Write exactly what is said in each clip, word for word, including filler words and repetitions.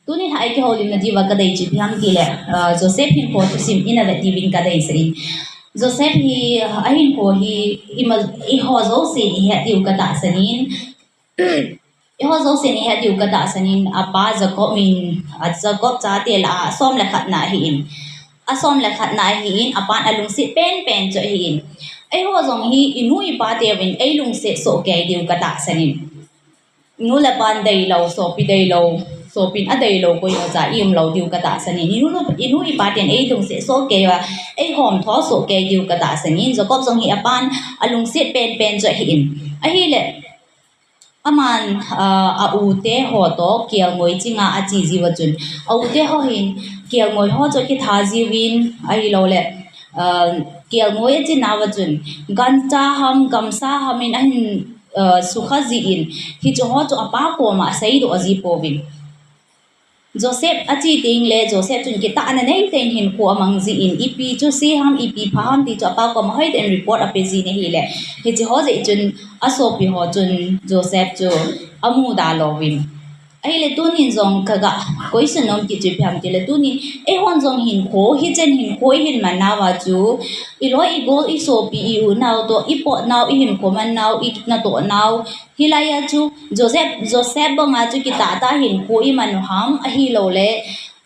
Tunin a ikihoulimna diuva kadei chu ipi ham tile, uh, Joseph hinkho thusim ina vet diuvin kadeisah in. Joseph hi, uh, ahinkho hi ima, eiho jousen ihet diu katahsan in. Eiho jousen ihet diu katahsan in, apa Jacob in, a Jacob chate lah a asom le khatna ahin. Asom le khatna ahin, apan alungset penpen chu ahin. Eiho jong hi inu ipa teuvin eilungset soh kei diu katahsan in. Nu le pan deilou, sopi deilou, sopin adeilou, koima cha ium lou diu katahsan in. Inu, inu ipa ten eilungset soh kei uva, eihom tho soh kei diu katahsan in. Jacob jong hi apan alungset penpen chu ahin. Ahile, aman, ah, a u te ho toh kelngoi chinga ache jiuva chun, a u te ho hin kelngoi ho chu akitha jiuvin, ahilouleh, ah, kelngoi achenauva chun, gancha ham, gamsa ham in ahin, ah, sukha jin, hiche ho chu apa koma aseidoh ji pouvin. Joseph ache tengle, Joseph chun kitahna neitah in hinkho amang jin, ipi chu se ham, ipi pha ham ti chu apa koma hoitah in report ape jin ahile, hiche ho jeh chun asopi ho chun Joseph chu amuda louvin. Ahile tunin jong kaga question nom kit chu ipi ham tile, tunin eihon jong hinkho, hichen hinkho ihin mannauva chu, iloi igol, isopi i-u nau toh, ipot nau, ihinkho man nau, inatoh nau, hilai a chu Joseph, Joseph banga chu kitah tah a hinkho iman u ham, ahilouleh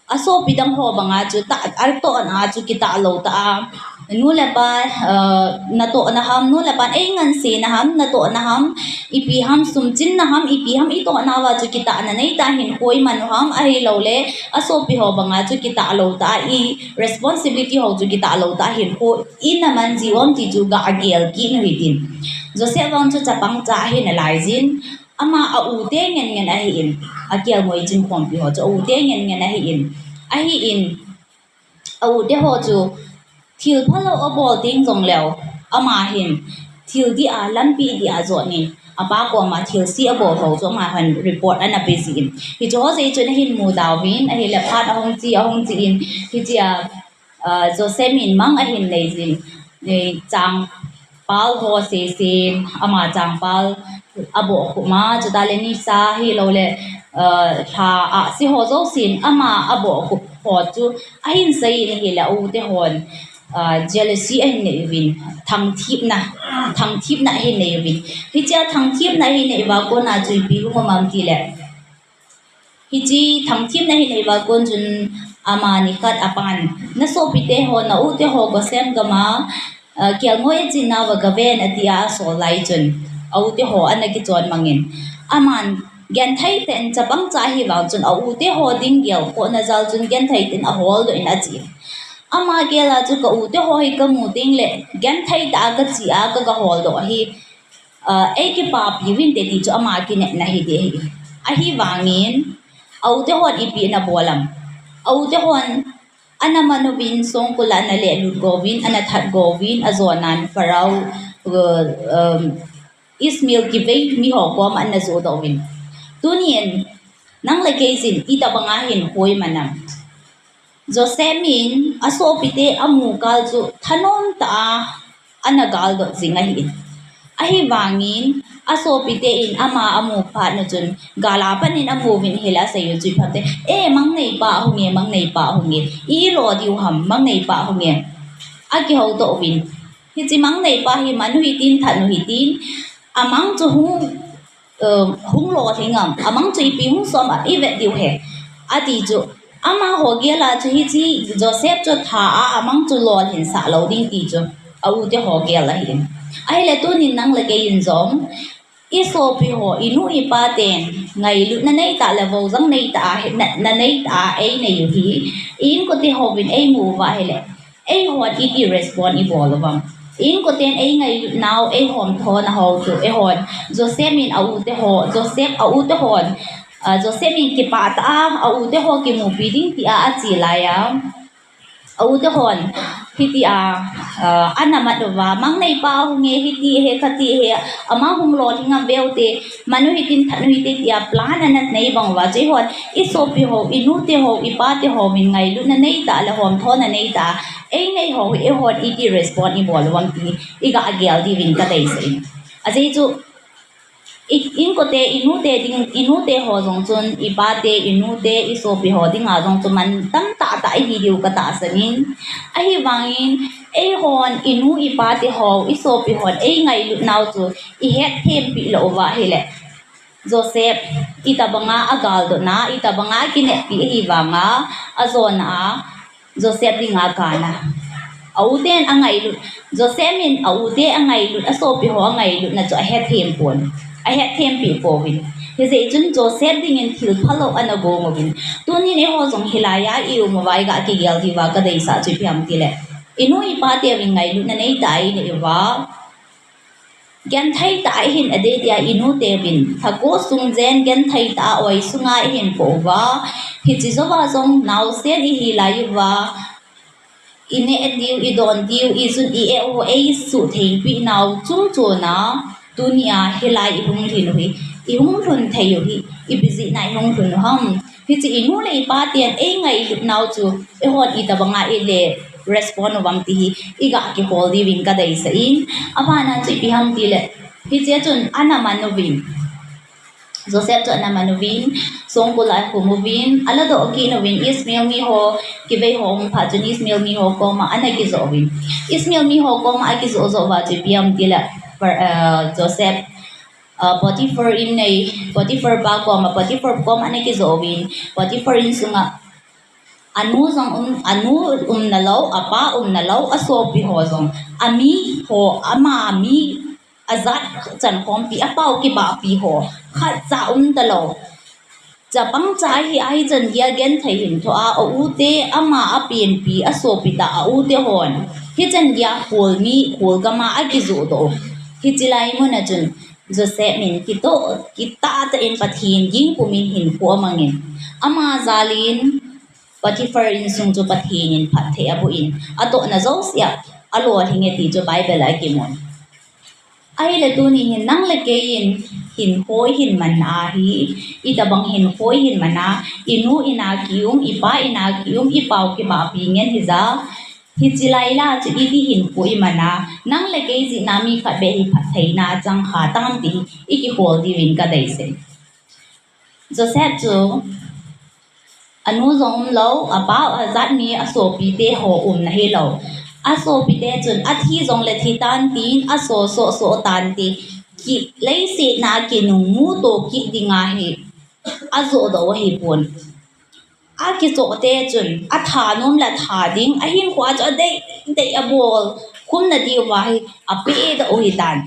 asopi dang ho banga chu tah, atohna a chu kitah lou tah a, nu le pa, uh, natohna ham, nu le pan eingansena ham, natohna ham, ipi ham, sumchinna ham, ipi ham itohnauva chu kitahna neitah a hinkho iman u ham, ahilouleh asopi ho banga chu kitah lou tah a, i responsibility ho chu kitah lou tah a hinkho ina man jiu ham ti chu ga gel kit u hitin. Joseph vang chu chapang cha ahi nalaijin, ama a u te ngen ngen ahin, akelngoi chin khompi ho chu a u te ngen ngen ahin, ahin, a u te ho chu thil phalou abol teng jongleu, ama hin thil dih a, lampi dih a jotnin, apa koma thilse abol ho chu ama hin report ana pe jin. Hiche ho jeh chun ahin muda uvin, ahile phat ahung che, ahung che in, hichea, ah, Joseph in mang ahin neijin, eh, changpal ho sesen, ama changpal abohkhup ma, chutah le nisa ahilouleh, ah, lha ahsi ho jousen ama abohkhup ho chu ahin sei in ahile, a u te hon, ah, jealousy ahin nei uvin, thangthipna, thangthipna ahin nei uvin. Hichea thangthipna ahin nei uva kona chu ipi hung um ham tile, hiche thangthipna ahin nei uva kon chun amani khat apan, nasopite ho, na u te ho Goshen gam a, ah, kelngoi achenauva gaven atia asol lai chun, a u te ho ana kichon mangin, aman genthei tah in chapang cha ahi vang chun a u te ho ding gelkhohna jal chun genthei tah in aholdoh in ache. Ama gel a chu ka u te ho hi kamu tengle genthei tah a kache a kaga holdoh ahi, ah, eikipapi uvinte ti chu ama kinepna hiding ahi. Ahivangin a u te hon ipi ana bol am? A u te hon ana man uvin, songkul a ana lehlut go uvin, ana that go uvin, ajonan Pharaoh, uh, um, Ishmael kivei miho koma ana jodoh uvin. Tunin nang le kei jin itobanga hinkho iman am? Joseph in asopite amu kal chu thanom tah a ana galdot jing ahin. Ahivangin asopite in ama amu phat na chun gal a pat in amu uvin ahile asei u chu ipi ham tile, "E, mangneipa ahunge, mangneipa ahunge. Ilo diu ham, mangneipa ahunge." Akihoutoh uvin, "Hiche mangneipa hi man u hitin, that u hitin, amang chu hung, uh, hung lolhing am, amang chu ipi hung som am, ivet diu ahi," ati chu, amaho gel a chu hiche Joseph chu that a amang chu lolhinsah lou ding ti chu a u te ho gel ahin. Ahile tunin nang le kei in jong isopi ho, inu ipa ten ngailutna neitah le vohjang neitah a, natna neitah a einei u hi, i inkote hovin eimu uva ahile, eihon iti respond ibol uvem? I inkoten eingailut nau, eihom thona ho chu eihon, Joseph in a u te ho, Joseph a u te hon, ah, Joseph in kipah tah a a u te ho kimupi ding tia ache lai a, a u te hon hitia, ah, ana mat uva, "Mangneipa ahunge, hiti ahi, khati ahi, ama hung lolhing am, ve ute, man u hitin, that u hite," tia plan ana nei bang uva chu eihon isopi ho, inu te ho, ipa te hovin ngailutna neitah le homthona neitah a einei ho hi eihon iti respond ibol uvem ti iga gel diuvin kadeisah in. Ajeh chu I, inkote, inute ding, inute ho jong chun, ipate, inute, isopi ho dinga jong chu man tamtah tah ihi diu katahsan in. Ahivangin, eihon, inu, ipate ho, isopi hon, eingailut nau chu, ihet thempi lou uva ahile. Joseph, itobanga agaldot na, itobanga akineppi ahi vanga, ajona a, Joseph dinga kana. A uten angailut, Joseph in a ute angailut, asopi ho angailutna chu ahethem pon. Ahetthempi pouvin. Hijeh chun Joseph dingin thil phalou ana gong uvin. Tunin eiho jong hilaiya i um uva iga kigel diuva kadeisah chu ipi ham tile. Inu ipa teuvin ngailutna neitah a inei uva. Genthei tah a ihin adeh dia inute uvin. Thako sung jen genthei tah a oi sunga ihin po uva. Hiche jouva jong naosen ihi lai uva. Ineh diu, idon diu, ijun i-eh u, eisuhthengpi nau chungchona, tunia hilai ihung lhun u hi, ihung lhun thei u hi, ipi jeh a ihung lhun u ham. Hiche inu le ipa ten eingailut nau chu, eihon itobanga ile respond uvam ti hi, iga kihol diuvin kadeisah in, abana chu ipi ham tile, hiche chun ana man uvin. Joseph chu ana man uvin, songkul a akhum uvin, aladoh kit uvin, Ishmael mi ho, kivei ho hung phat chun Ishmael mi ho koma ana kijoh uvin. Ishmael mi ho koma akijoh joh uva chu ipi ham tile, Par-, eh, Joseph, eh, Potiphar in nei, Potiphar pa koma, Potiphar koma ana kijoh uvin, Potiphar in sunga, anu jong um, anu umna lou, apa umna lou, asopi ho jong, ami ho, ama mi, ajat chankhompi, apao kibahpi ho, khatcha umtalou. Chapang cha ahi, ahichan geiya genthei hintho a, a u te, ama apenpi, asopi tah, a u te hon. Hichan geiya kholmi, kholgam a akijohdoh u. Hiche lai mun a chun, Joseph in kitoh, kitah tah in Pathen gingpum in hinkho amangin. Ama jal in, Potiphar insung chu Pathen in phatthei aboh in, atohna jousea, alolhing e ti chu Bible a akimun. Ahile tuni hin nang le kei in hinkho ihin man ahi, itobang hinkho ihin man a, inu ina kium, ipa ina kium, ipao kibahpi ngen hija, hiche lai a chu iti hinkho iman a, nang le kei jeh a mi khat beh hi phattheina achang kha tam ti hi, ikihol diuvin kadeisah e. Joseph chu, anu jong umlou, apa, ajat mi, asopite ho umna hilou. Asopite chun, athi jongle thi tan tin, aso soh soh tan ti. Ki, leiset a kinungmu to kit dinga hi, ajohdoh u ahipon. Akichohte chun, athanom le atha ding, ahinkhoa chu adei, dei abol, khumna diuva hi, apehdoh u ahitan.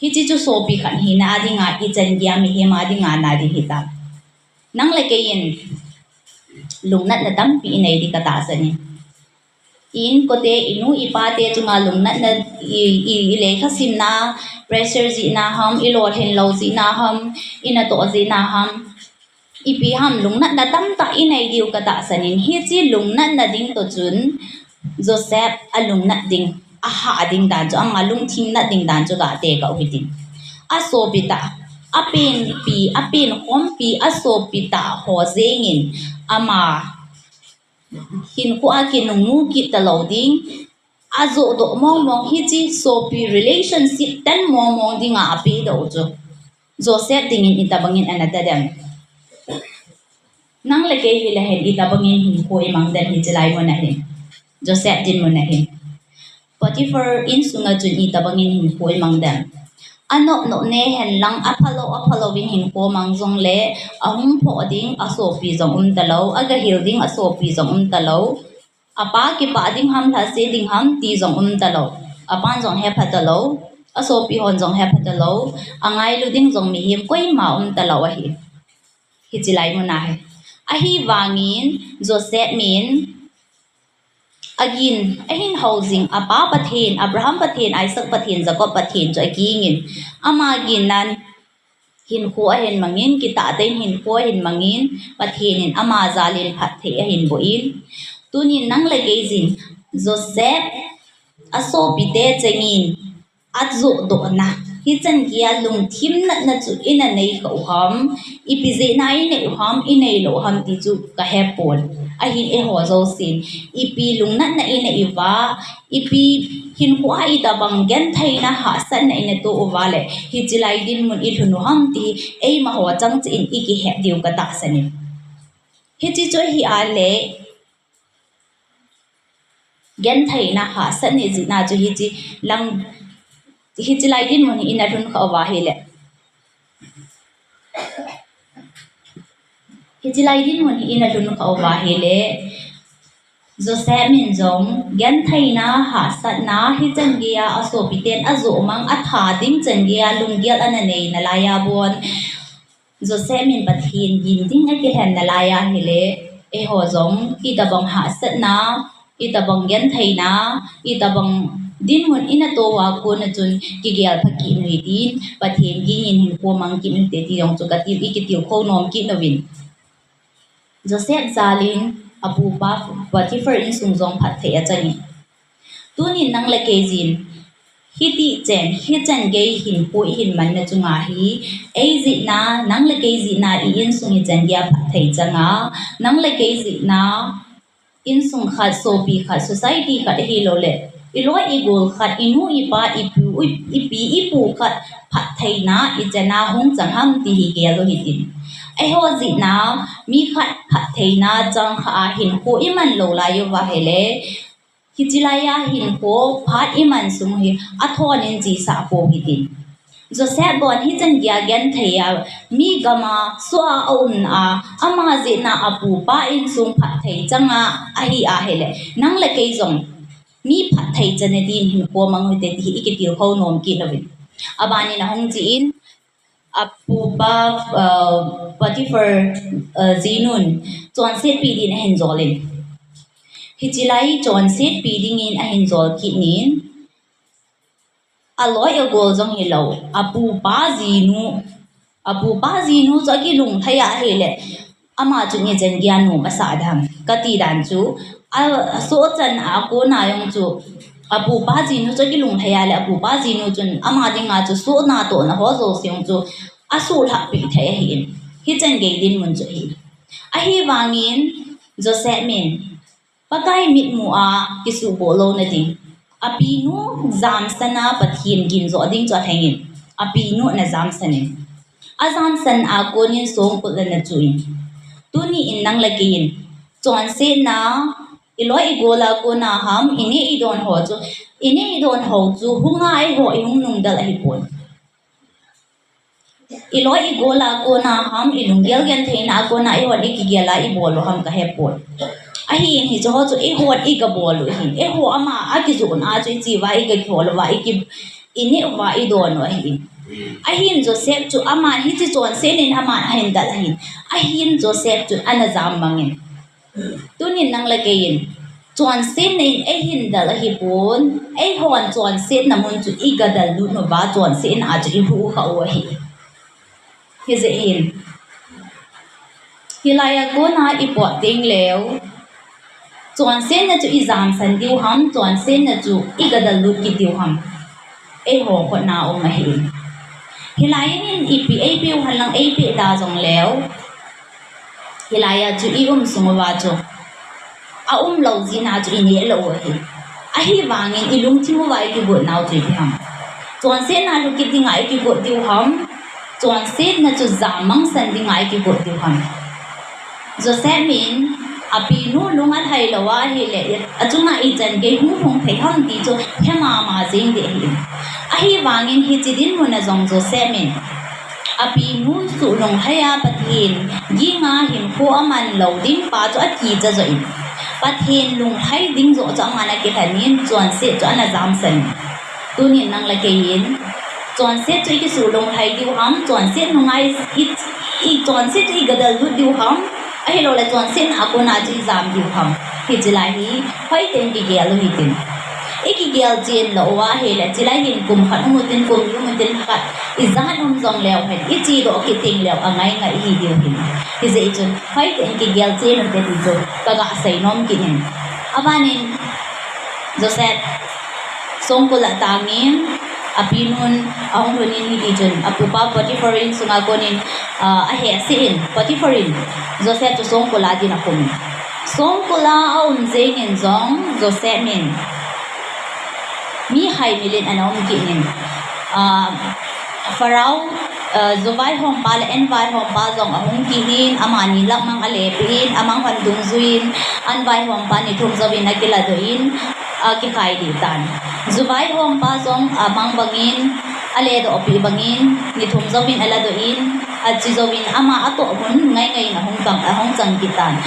Hiche chu sopi khat hina dinga, ichan geiya mihem a dinga na ding hitam. Nang le kei in, lungnatna tampi inei ding katahsan in. Inkote, inu ipate chunga lungnatna, i, i, ilekha simna, pressure jeh a ham, ilolhin lou jeh a ham, inatoh jeh a ham. Ipi ham lungnatna tamtah inei diu katahsan in, hiche lungnatna ding toh chun Joseph alungnat ding, ahah ding dan chu, ama lungthim nat ding dan chu gate kau hitin. Asopi tah, apenpi, apenkhompi, asopi tah ho jengin ama hinkhoa kinungmu kit talou ding, ajohdoh mongmong hiche sopi relationship tan mongmong dinga apehdoh u chu. Joseph dingin itobangin ana tadem. Nang le kei hile hen itobangin hinkho imang dem hiche lai mun ahin. Joseph dinmun ahin. Potiphar insunga chun itobangin hinkho imang dem. Anop nop ne henlang aphalou, aphalou in hinkho mang jongle ahung phoh ding asopi jong umtalou, agahil ding asopi jong umtalou. Apa kipah ding ham, lhase ding ham ti jong umtalou. Apan jong hepha talou, asopi hon jong hepha talou, angailu ding jong mihem koima umtalou ahi. Hiche lai mun ahi. Ahivangin Joseph min agin, ahin hou jing, apa Pathen, Abraham Pathen, Isaac Pathen, Jacob Pathen chu agingin, ama ginnan hinkho ahin mangin, kitah tah in hinkho ahin mangin, Pathen in ama jal in phatthei ahin boh in. Tunin nang le kei jin, Joseph asopite chengin ajohdohna, hichan geiya lungthim natna chu ina nei kha u ham, ipi jeh a inei u ham, inei lou u ham ti chu kahepon. Ahin eiho jousen, ipi lungnatna ina i uva, ipi hinkhoa itobang gentheina hahsatna ina to uva le, hiche lai dinmun i lhun u ham ti, eima ho chang chu in i kihet diu ka tahsan in. Hiche chu hi a le, gentheina hahsatna jihna chu hiche lang, hiche lai dinmun hi ina lhun kha uva hi le. Hiche lai dinmun hi ina lhun kha uva hi le. Joseph in jong, gentheina, hahsatna, hichan geiya, asopi ten ajoh mang, atha ding chan geiya, lunggel ana nei nalai a bon. Joseph in Pathen gin ding akilhen nalai a hi le, eiho jong, itobang hahsatna, itobang gentheina, itobang dinmun ina to uva kona chun kigel pha kit u hite, Pathen gin in hinkho mang kit u hite ti jong chu ka til, i kitilkhou nom kit uvin. Joseph jal in apupa Potiphar insung jong phatthei achang in. Tunin nang le kei jin, hiti chen, hichan gei hinkho i hin manna chunga hi, ei jihna, nang le kei jihna i insung hichan geiya phatthei chang a, nang le kei jihna, insung khat, sopi khat, society khat ahilou le, i loi i gol khat, i nu i pa, i pu, i, i pi i pu khat phattheina i chan a hung chang ham ti hi gel u hitin. Eiho jihna, mi khat phattheina chang kha a hinkho i man lou lai uva hi le, hiche lai a hinkho phat i man sung hi athon in chisah pou hitin. Joseph bon hichan geiya genthei a, mi gam a, soh a aumna a, ama jihna apupa insung phatthei chang a ahi a hi le, nang le kei jong mi phatthei chang a din hinkho mang u hite ti hi i kitilkhou nom kit uvin. Aban in ahung chi in, apupa, uh, Potiphar, uh, jinun chonsetpi din ahin jol in. Hiche lai chonsetpi dingin ahin jol kit in, aloi agol jong hilou, apupa jinu, apupa jinu chu akilungthei a hi le, ama chu ichan geiya nom asah dem kati dan chu, a, asoh chan a kona jong chu, apupa jinu chu akilungthei a le, apupa jinu chun ama dinga chu soh natohna ho jouse jong chu asuhlhahpi thei ahin. Hichan gei dinmun chu ahi. Ahivangin Joseph in Pakai mitmu a kisuhboh louna ding, apinu jamsan a Pathen gin joh ding chu alheng in, apinu ana jamsan in. Ajamsan a konin songkul ana chu in. Tuni in nang le kei in, chonsetna, i loi i gol a kona ham, i neh i don ho chu, i neh i don ho chu, hunga eiho i hung nungdel ahipon. I loi i gol a kona ham, i lunggel gentheina a kona eihon i kigel a i bol u ham ka hepon. Ahin hiche ho chu eihon i gabol u ahin. Eiho ama akijoh na chu i che uva, i gakihol uva, i ki, i neh uva, i don u ahin. Ahin Joseph chu ama hiche chonsetna in ama ahin del ahin. Ahin Joseph chu ana jam mang in. Tunin nang le kei in, chonsetna in eihin del ahipon, eihon chonsetna mun chu i gadel lut uva, chonsetna a chu i lhuh kha u ahi. Hijeh in, hilai a kona i pot teng leu, chonsetna chu i jamsan diu ham, chonsetna chu i gadel lut kit diu ham. Eiho khut a um ahi. Hilai in ipi eipeh u henlang eipeh da jong leu, hilai a chu i um sung uva chu aumlou jeh a chu i neh lou u ahi. Ahivangin i lungthim uva i kigot nau chu ipi ham. Chonsetna lhukit dinga i kigot diu ham. Chonsetna chu jammangsan dinga i kigot diu ham. Joseph in apinu lung alhai lou ahile, achunga ichan gei hung lhung thei ham ti chu he mama jeng ding ahi. Ahivangin hiche dinmun a jong Joseph in apinu suh lunglhai a Pathen ginga hinkho aman lou ding pa chu akicha joh in, Pathen lunglhai ding joh chu aman akilhen in chonset chu ana jamsan in. Tunin nang le kei in, chonset chu i kisuh lunglhai diu ham, chonset nunga i, i, i chonset chu i gadel lut diu ham, ahilouleh chonsetna a kona chu i jam diu ham. Hiche lai hi hoitah in kigel u hitin. I kigel chen lou uva ahile, chulai hin kum khat um utin, kum ni um utin, khat ijat um jong leu hen, i chedoh kit teng leu angai ngai hi diu hin. Hijeh chun hoitah in kigel chen u hite ti chu kaga seinom kit in. Abanin Joseph songkul a tangin, apinun ahung lhun in hitichun apupa Potiphar insunga konin, ah, ahehse in, Potiphar in Joseph chu songkul a din akhum in. Songkul a aum jengin jong Joseph in mi haimil in ana um kit in, ah, Pharaoh, ah, juvaihompa le anvaihompa jong ahung kit in, amani lah mang alepeh in, amang hon dungjuiyin, anvaihompa ni thum jouvin akiladoh in, akikhai deh tan. Juvaihompa jong amang bangin, aledoh peh bangin, ni thum jouvin aladoh in, achi jouvin ama atoh mun ngaingai in ahung chang, ahung chang kit tan.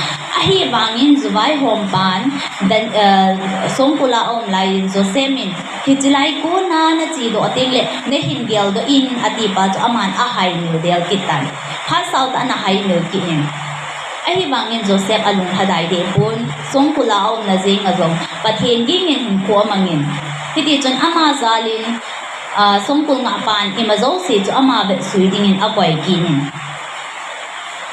Ahivangin juvaihompan, Dan, eh, Songkul a aum laiyin Joseph in, hiche lai kona nachedoh teng le, nahin geldoh in, ati pa chu aman ahaimil del kit tan. Phat sao tah ana haimil kit in. Ahivangin Joseph alung lhadai deh pon, Songkul a aumna jenga jong, Pathen gingin hinkho amangin. Hitichun ama jalin, ah, Songkul ngahpan ima jouse chu ama vetsui dingin akoi kit in.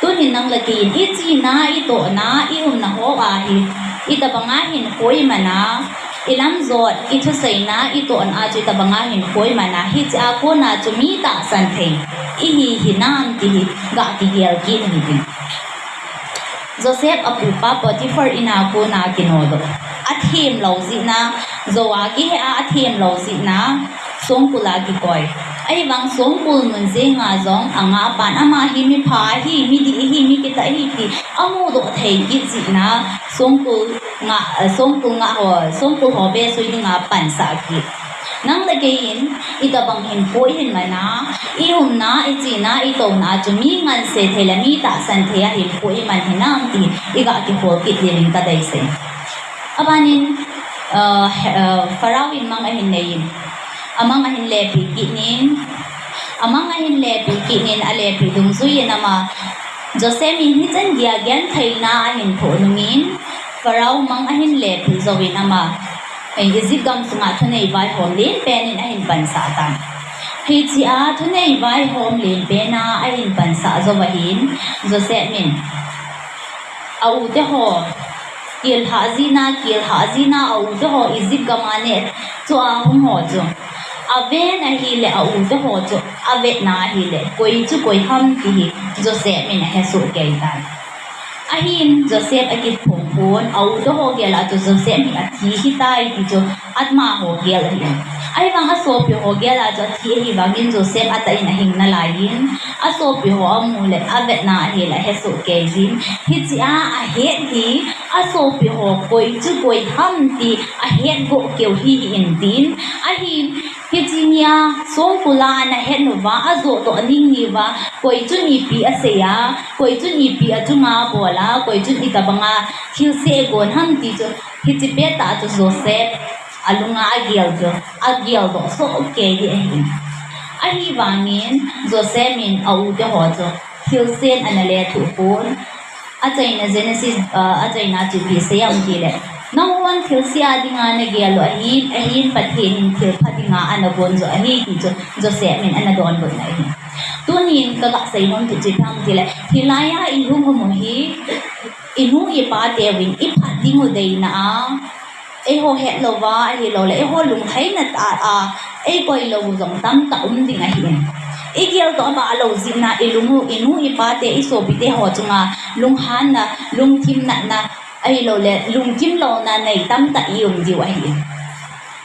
Tunin nang le kei in, ichena, itohna, iumna ho a hi, itobanga hinkho iman a, ilamjot, ithuseina, itohna chu itobanga hinkho iman a, hichea kona chu mi tahsan thei ihi hinam ti hi gah kigel kit in hitin. Joseph apupa Potiphar ina kona kinodoh. Athemlou jeh in, jou a kihe a athemlou jeh in, Songkul a kikoi. Ahivang Songkul mun jenga jong angahpan, ama hi mipha ahi, midih ahi, mi kitah ahi ti amudoh thei kit jeh in, Songkul ngah, eh, Songkul ngah ho, Songkul ho vesui dinga pansah kit. Nang le kei in, itobang hinkho ihin man a, iumna, ichena, itohna chu mi nganse thei le mi tahsan thei a hinkho iman hinam ti hi igah kikhol kit diuvin kadeisah in. Abanin, eh, he-, eh, Pharaoh in mang ahin nei in, amang ahin lepeh kit in, amang ahin lepeh kit in, alepeh dungjuiyin ama, Joseph in hichan geiya gentheina ahin thoh nungin, Pharaoh mang ahin lepeh jouvin ama, eh, Egypt gam sunga thunei vaihom lenpen in ahin pansah tan. Hichea thunei vaihom lenpen a ahin pansah jouva hin, Joseph in, a u teho, kelhah jeh in, kelhah jeh in, a u teho Egypt gam a neh chua hung ho chu aven ahile, a u teho chu avetna ahile, koi chu koi ham ti hi Joseph in ahesoh kei tan. Ahin Joseph akithong pon, a u teho gel a chu Joseph hi athi hitai ti chu amaho gel ahin. Ahivang asopi ho gel a chu athi ahivangin Joseph atah in ahing nalaiyin, asopi ho amu le avetna ahile ahesoh kei jin. Hichea ahet hi, asopi ho koi chu koi ham ti ahetgoh keu hi hi in tin. Ahin, hiche nia Songkul a ana het uva, ajohdoh ning niuva, koi chun ipi asei a, koi chun ipi achunga bol a, koi chun itobanga thilse agon ham ti chu, hiche pettah chu Joseph alunga agel chu, ageldoh soh kei ding ahi. Ahivangin Joseph in a u teho chu thilsen ana lethuh pon. Achaina Genesis, ah, achaina chu ipi asei em tile, nanghon thilse a dinga nagel u ahin, ahin Pathen in thilpha dinga ana gon joh ahi ti chu Joseph in ana donbutna ahi. Tunin kaga seinom chu ipi ham tile, hilai a ihung um u hi, inu ipa teuvin iphat ding u deina a, eiho hetlouva ahiloule eiho lungtheina tah a eikoi lou u jong tamtah um ding ahin. Igeldoh abah lou jeh in ilung u, inu ipate, isopite ho chunga lunghanna, lungthim natna, ahiloule lungkim louna nei tamtah ium diu ahin.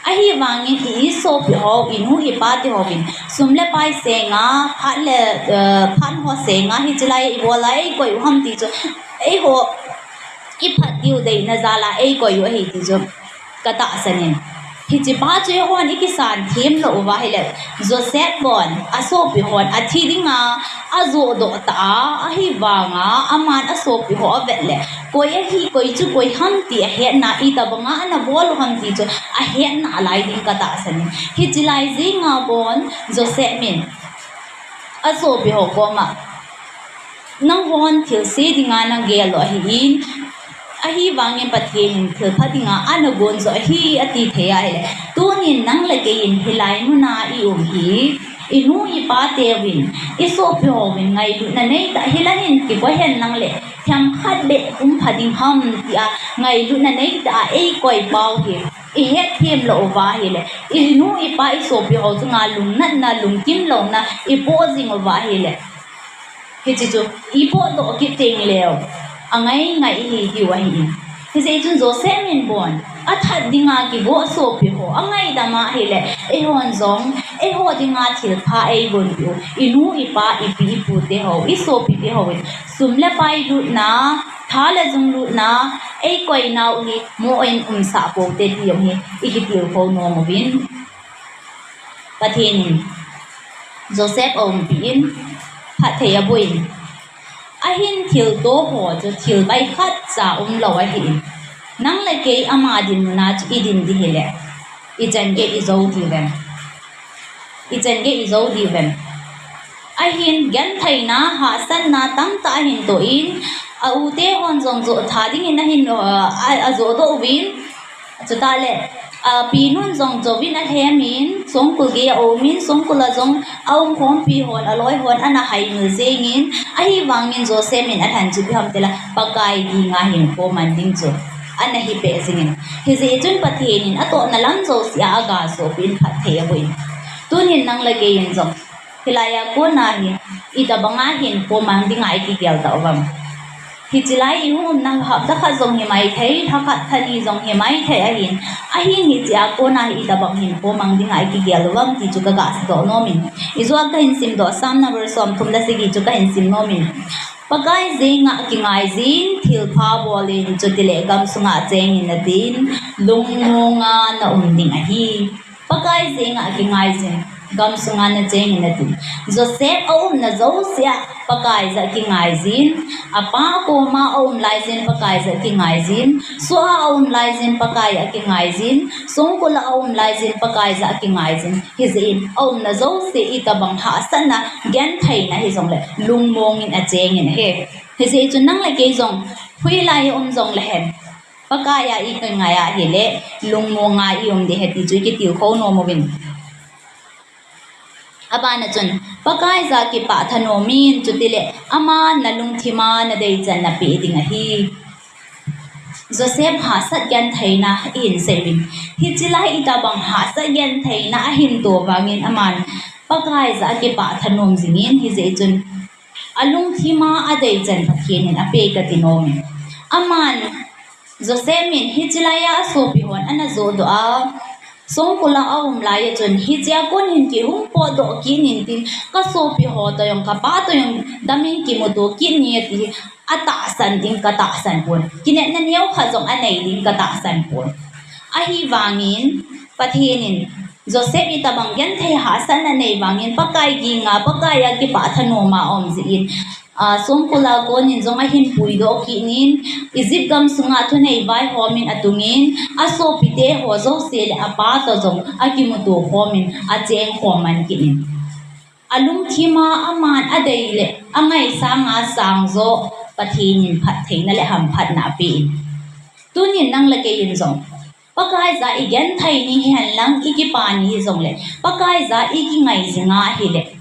Ahivangin i, isopi ho, inu ipate hovin sum le pai senga, phat le, eh, phat ho senga, hiche lai ibol a eikoi u ham ti chu, eiho iphat diu deina jal a eikoi u ahi ti chu katahsan in. Hichepa chu eihon ikisan them lou uva ahile, Joseph bon asopi hon athi dinga ajohdoh tah a, ahivanga aman asopi ho avet le, koi ahi, koi chu koi ham ti ahetna, itobanga ana bol u ham ti chu ahetna lai ding katahsan in. Hiche lai jenga bon Joseph in asopi ho koma, nanghon thilse dinga nagel u ahin, ahivangin Pathen in thilpha dinga ana gon joh ahi ati thei ahile, tunin nang le kei in hilai muna ium hi, inu ipa teuvin, isopi hovin ngailutna neitah, hilai hin kikoi hen lang le themkhat beh humpha ding ham tia ngailutna neitah a eikoi pau hi ihet them lou uva ahile, inu ipa isopi ho chunga lungnatna, lungkim louna ipoh jing uva ahile, hiche chu ipohdoh kit teng leu angai ngai ihi diu ahin. Hijeh chun Joseph in bon, athat dinga kigo sopi ho, angaidam ahile, eihon jong, eiho dinga thilpha eigonpiu, inu, ipa, ipi, ipu te ho, isopi te ho, sum le pai lutna, tha le jung lutna, eikoi nau hi, mo in umsah pou te ti jong hi, ikitilkhou nom uvin. Pathen in Joseph aumpi in, phatthei aboh in. Ahin thilto ho chu thil vai khatcha umlou ahin. Nang le kei ama dinmun a chu idin ding hile, ichan gei ijou diu vem? Ichan gei ijou diu vem? Ahin gentheina, hahsatna tamtah ahin toh in, a u te hon jong joh tha dingin ahin, a, ajoh doh uvin, chutah le, a, pinun jong jouvin alhem in, songkul gei a um in, songkul a jong aumkhompi hon, aloi hon ana haimil jeng in, ahivangin Joseph in alhan chu ipi ham tile, Pakai ginga hinkho man ding chu ana hipeh jingin. Hijeh chun Pathen in atohna lam jousea aga sopi in phatthei aboh in. Tunin nang le kei in jong, hilai a kona hi, itobanga hinkho mang dinga ikigel tauvam? Hiche lai ihung umna hapta khat jong himaithei, lha khat lha ni jong himaithei ahin. Ahin hichea kona hi itobang hinkho mang dinga ikigel uvam ti chu kaga seidoh nomin. Ijeh a kahin simdoh, Psalm number somthum le sagi chu kahin sim nomin. Pakai jenga kingaijin, thilpha bolin, chutile gamsunga chengin atin, lungmonga naum ding ahi. Pakai jenga kingaijin, gamsunga nachengin atin. Joseph aumna jousea Pakai jah kingaijin, apa koma aum laijin Pakai jah kingaijin, soh a aum laijin Pakai jah kingaijin, songkul a aum laijin Pakai jah kingaijin. Hijeh in aumna jouse itobang hahsatna, gentheina hijongle lungmongin achengin ahi. Hijeh chun nang le kei jong, hoilai a um jongle hen, Pakai a ikingai ahile, lungmonga ium ding ahi ti chu ikitilkhou nom uvin. Abana chun, Pakai jah kipah thanom in, chutile, aman nalungthima nadeichan napeh ding ahi. Joseph hahsat gentheina ihin sei uvin. Hiche lai itobang hahsat gentheina ahin toh vangin aman Pakai jah akipah thanom jingin, hijeh chun alungthima adeichan Pathen in apeh kati nomin. Aman Joseph in hiche lai a asopi hon ana johdoh a, songkul a aum lai a chun, hichea kon hin kihung potdoh kit in tin, kasopi ho toh jong, kapa toh jong damin kimuto kit in ati, atahsan ding katahsan pon. Kinepna neokhat jong anei ding katahsan pon. Ahivangin, Pathen in Joseph itobang genthei hahsatna nei vangin, Pakai ginga, Pakai a kipah thanoma aum jeh in, a, songkul a konin jong ahin puidoh kit in, Egypt gamsunga thunei vaihom in atungin, asopite ho jouse le apa toh jong akimuto khomin, acheng khom man kit in. Alungthima aman adei le angaisanga sangjo Pathen in phattheina le hamphatna apen. Tunin nang le kei in jong, Pakai jah igenthei ni hihen lang, ikipa ni hijongle, Pakai jah ikingai jinga ahile,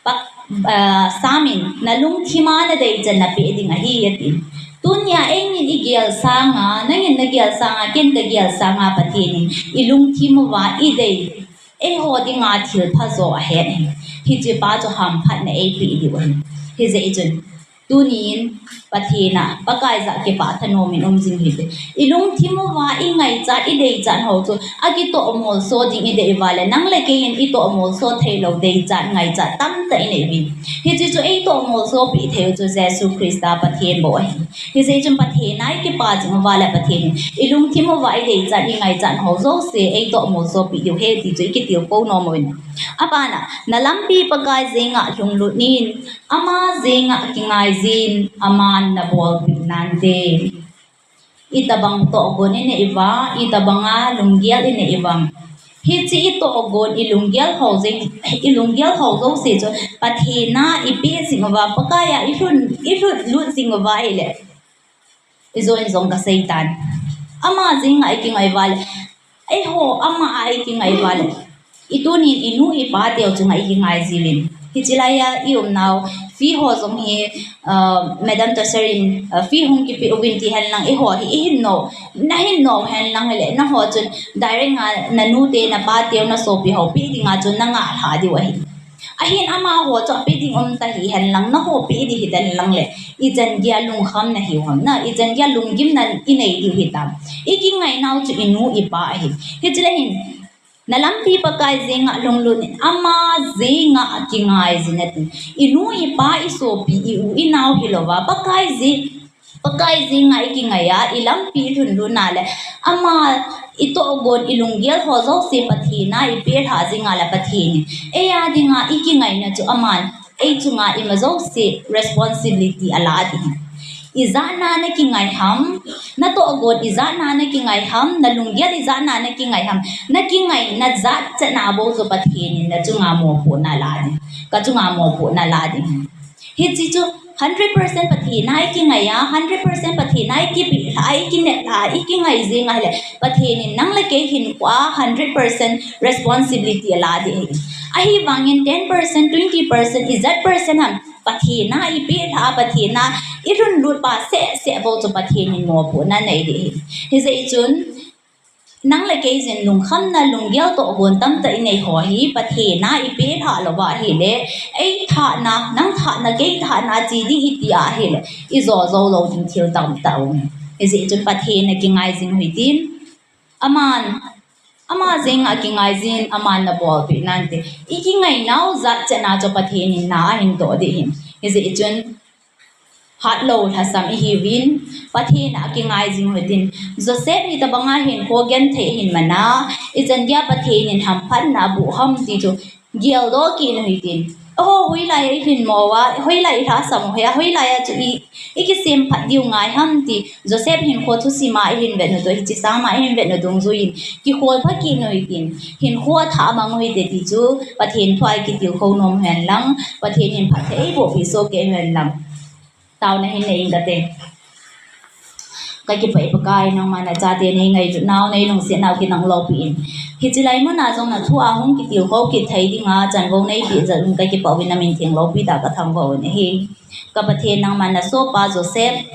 Pa-, ah, Psalm in, nalungthima nadeichan napeh ding ahi, atin. Tunia einin igel sanga, nangin nagel sanga, ken kagel sanga, Pathen in ilungthim uva idei, eiho dinga thilpha jo ahen ahi. Hichepa chu hamphatna eipeh diu ahi. Hijeh chun, tunin, Pathen a, Pakai jah kipah thanom in um jing hite. Ilungthim uva ingaichat, ideichat ho chu, akitoh molso ding idei uva le, nang le kei in itoh molso theilou deichat, ngaichat tamtah inei uvin. Hiche chu eitoh molsopeh theiu chu Jesu Christa Pathen bou ahi. Hijeh chun Pathen a ikipa jing uva le Pathen in, ilungthim uva ideichat, ingaichat ho jouse eitoh molsopeh diu ahi ti chu ikitilkhou nom uvin. Abana, nalampi Pakai jenga lhunglut in, ama jenga kingaijin, aman nabolpeh nante. Itobang tohgon inei uva, itobanga lunggel inei uvem? Hiche itohgon, ilunggel ho jeng, ilunggel ho jouse chu Pathen a ipeh jing uva, Pakai a ilhun, ilhunlut jing uva ahile, ijo in jong kaseitan. Ama jenga ikingai uva le, eiho ama a ikingai uva le, itunin inu ipa teu chunga ikingai jiuvin. Hiche laiya iumnau, fee ho jong hi, ah, Madam Tosher in, ah, fee hung kipeh uvin ti henlang, eiho hi ihin nou, nahin nou henlang hile, nangho chun direct a nanute, napateu, nasopi ho peh dinga chun nangah lha diu ahi. Ahin amaho chu ape ding um ta hihen lang, naho pe ding hihen lang le, ichan geiya lungkham nahiu ham, na ichan geiya lunggimna inei diu hitam. Ikingai nau chu inu ipa ahi. Hichu le hin, nalampi Pakai jenga lunglut in, ama jenga kingai jing in ati. Inu ipa isopi i u inau hilouva, Pakai jeng Pakai jenga ikingai a, ilampi ilhun lutna le, ama itohgon ilunggel ho jouse Pathen a ipelha jing a le Pathen in eia dinga ikingaina chu aman eichunga ima jouse responsibility ala ding. Ijat na nakingai ham, natohgon ijat na nakingai ham, nalunggel ijat na nakingai ham, nakingaina jat chet na bou chu Pathen in nachunga mopohna la ding. Kachunga mopohna la ding. Hiche chu hundred percent Pathen a ikingai a, hundred percent Pathen a ikipelha, ikinepha, ikingai jing a hile, Pathen in nang le kei hinkhoa hundred percent responsibility ala ding ahi. Ahivangin ten percent, twenty percent, ijat percent ham Pathen a ipelha, Pathen a ilhun lut pa seh seh bou chu Pathen in mopohna nei ding ahi. Hijeh chun, nang le kei jeng lungkhamna lunggel tohgon tamtah inei ho hi, Pathen a ipelha louva ahile, ei thahna, nang thahna, kei thahna che ding iti ahile, ijo jou lou ding thil tamtah um. Hijeh chun Pathen a kingai jing u hitin, aman, ama jenga kingai jing in, aman nabolpeh nante. Ikingai nau jat chet na chu Pathen in na ahin toh ding ahin. Hijeh chun, Hatlou lhasam ihiuvin, Pathen a kingai jing u hitin. Joseph hitobanga hinkho genthei ahin man a, ichan geiya Pathen in hamphatna aboh ham ti chu geldoh kit u hitin. Oho, hoilai a ilhin mo uva, hoilai a ilhasam u hia, hoilai a chu i, ikisemphat diu ngai ham ti. Joseph hinkho thusim a ihin vet u toh, hiche sanga ihin vet u dungjuiyin, kikholpha kit u hitin. Hinkho athah mang u hite ti chu, Pathen thu a ikitilkhou nom u hen lang, Pathen in phatthei eiboh peh soh kei u hen lang. Taona hin nei inge kate. Kakipah e Pakai, nangman nachate neingailutnau, neilungsetnau kinang loupin. Hiche lai muna jong nathu a hung kitilkhou kit thei dinga chanvou neipeh jeh un kakipah uvin, namin theng loupi tah a kathangvah u ahi. Ka Pathen, nangman nasohpa Joseph,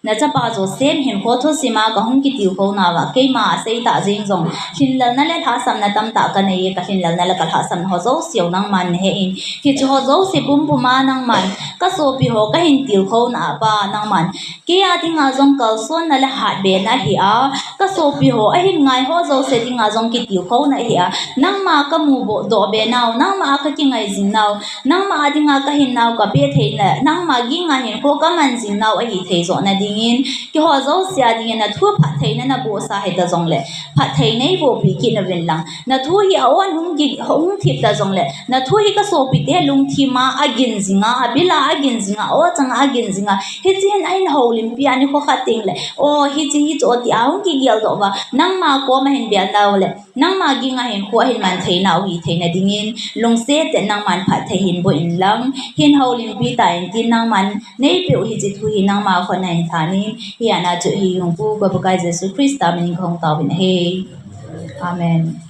nachapa Joseph hinkho thusim a kahung kitilkhou nauva, keima aseitah jeng jong, lhinlelna le lhahsamna tamtah kanei e, kalhinlelna le kalhahsamna ho jouse u nangman nahen. Hiche ho jouse pumpum a nangman, kasopi ho kahin tilkhou na a Pa nangman, kei a dinga jong kalsonna le hatbehna ahi a, kasopi ho ahin ngai ho jouse dinga jong kitilkhouna ahi a, nangma kamudoh be nau, nangma a kakingai jing nau, nangma a dinga kahinnau kapeh theina, nangma ginga hinkho kaman jing nau ahithei johna dingin, keiho jouse a dingin nathu phattheina nabohsa hita jongle, phatthei neibohpi kit uvin lang. Nathu hi a-on hung ki, hung thip ta jongle, nathu hi kasopite lungthim a agin jinga, abil a agin jinga, a-o chang a agin jinga, hiche hin ahin houlimpi a nikho khat tengle, o, hiche hi chu ti a hung kigeldoh uva, nangma koma hin bel nau le, nangma ginga hinkho ahin man theinau hitheina dingin, lungset tah in nangman phatthei hin boh in lang, hin houlimpi tan tin, nangman neipeh u hiche thu hi nangma khut a hin thanin, hia na chu hi hung pu ka Pakai Jesu Christa minin kahung taovin ahi. Amen.